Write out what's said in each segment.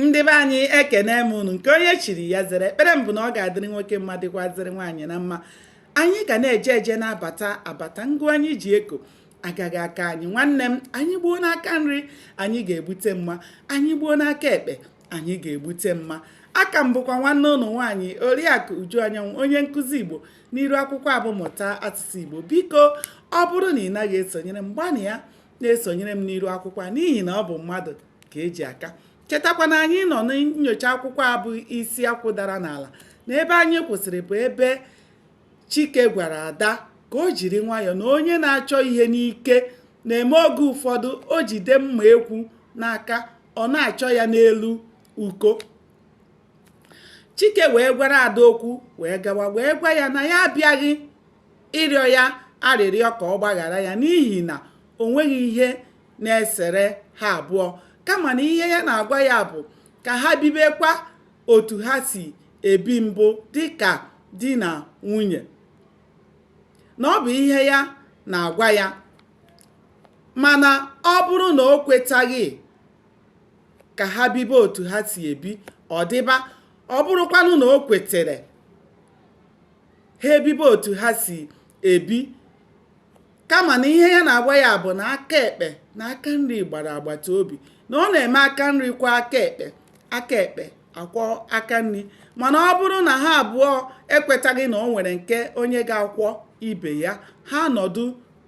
Ndị be anyị, ekene m unu. Nke onye chiri ya zere. Ekpere m bụ na ọ ga-adịrị nwoke mma, dịkwazịrị nwaanyị na mma. Anyị ga na-eje eje, na-abata abata. Ngụ anyị ji eko agaghị aka anyị. Nwanne m, anyị gbuo n'aka nri, anyị ga-egbute mma. Anyị gbuo n'aka ekpe, anyị ga-egbute mma. Aka m bụkwa nwanne ụnụ nwaanyị, Oriakụ Uju Anyanwụ, onye nkụzi Igbo n'iru akwụkwọ abụ Mụta Asụsụ Igbo. Biko, ọ bụrụ na ị naghị esonyere m, gbanịa na-esonyere m n'iru akwụkwọ a, n'ihi na ọ bụ mmadụ ka eji aka. Chetakwa na anyị nọ na nyocha akwụkwọ a bụ Isi Akwụ Dara N'ala, na ebe anyị kwụsịrị bụ ebe Chike gwara Ada ka o jiri nwayọọ, na onye na-achọ ihe n'ike na-eme oge ụfọdụ o jide mma ekwu n'aka, ọ na-achọ ya n'elu uko. Chike wee gwara Ada okwu wee gawa, wee gwa ya na ya abịaghị ịrịọ ya arịrịọ ka ọ gbaghara ya, n'ihi na o nweghị ihe na-esere ha abụọ, kama na ihe ya na-agwa ya bụ ka ha bibekwa otu ha si ebi mbụ dịka di na nwunye, na ọ bụ ihe ya na-agwa ya. Mana ọ bụrụ na o kwetaghị ka ha bibe otu ha si ebi, ọ dịba. Ọ bụrụkwanụ na o kwetere, ha ebibe otu ha si ebi, kama na ihe ya na-agwa ya bụ na aka ekpe na aka nri gbara agbata obi, na ọ na-eme aka nri kwọọ aka ekpe, aka ekpe akwọ aka nri. Mana ọ bụrụ na ha abụọ ekwetaghị na o nwere nke onye ga-akwọ ibe ya, ha nọdụ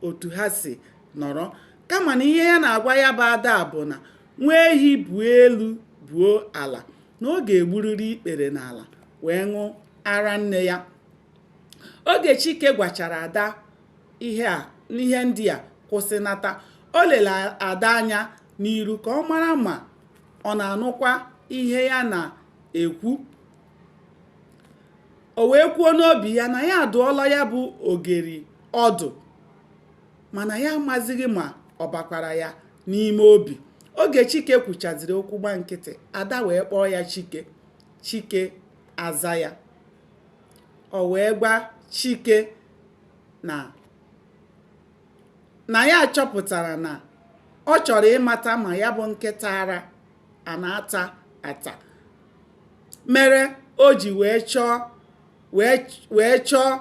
otu ha si nọrọ. Kama na ihe ya na-agwa ya bụ Ada bụ na nwa ehi buo elu buo ala, na ọ ga-egburiri ikpere n'ala wee ṅụọ ara nne ya. Oge Chike gwachara Ada ihe a, ihe ndị a, kwụsịnata, o lere Ada anya n'iru ka ọ mara ma ọ na-anụkwa ihe ya na-ekwu. O wee kwuo n'obi ya na ya adụọla ya bụ ogeri ọdụ, mana ya amazighị ma ọ bakwara ya n'ime obi. Oge Chike kwuchaziri okwu gba nkịtị, Ada wee kpọọ ya Chike. Chike aza ya. O wee gwa Chike na ya chọpụtara na ọ chọrọ ịmata ma ya bụ nkịta ara a na-ata ata, mere o ji wee chọọ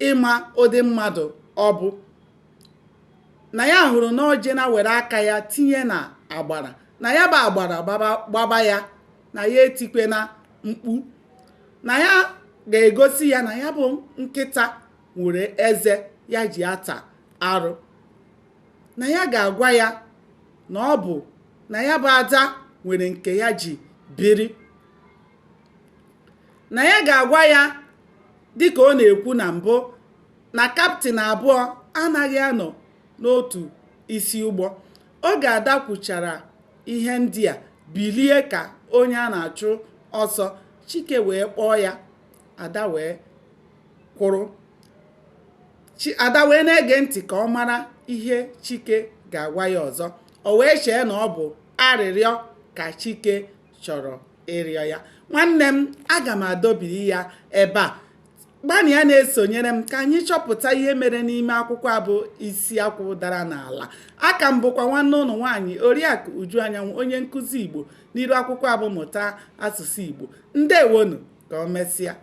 ịma ụdị mmadụ ọ bụ, na ya hụrụ na o jena were aka ya tinye na agbara, na ya bụ agbara gbaba ya, na ya etikwena mkpu, na ya ga-egosi ya na ya bụ nkịta nwere eze ya ji ata arụ, na ya ga-agwa ya na ọ bụ na ya bụ Ada nwere nke ya ji biri, na ya ga-agwa ya, dịka ọ na-ekwu na mbụ, na kaptịn abụọ anaghị anọ n'otu isi ụgbọ. Oge Ada kwuchara ihe ndị a, bilie ka onye a na-achụ ọsọ, Chike wee kpọọ ya. Ada wee kwụrụ. Ada wee na-ege ntị ka ọ mara ihe Chike ga-agwa ya ọzọ. O wee chee na ọ bụ arịrịọ ka Chike chọrọ ịrịọ ya. Nwanne m, aga m adọbiri ya ebe a. Gbanịa na-esonyere m ka anyị chọpụta ihe mere n'ime akwụkwọ a bụ Isi Akwụ Dara N'ala. Aka m bụkwa nwanne ụnụ nwaanyị, Oriakụ Uju Anyanwụ, onye nkụzi Igbo n'iru akwụkwọ abụ Mụta Asụsụ Igbo. Ndewonu, ka o mesịa.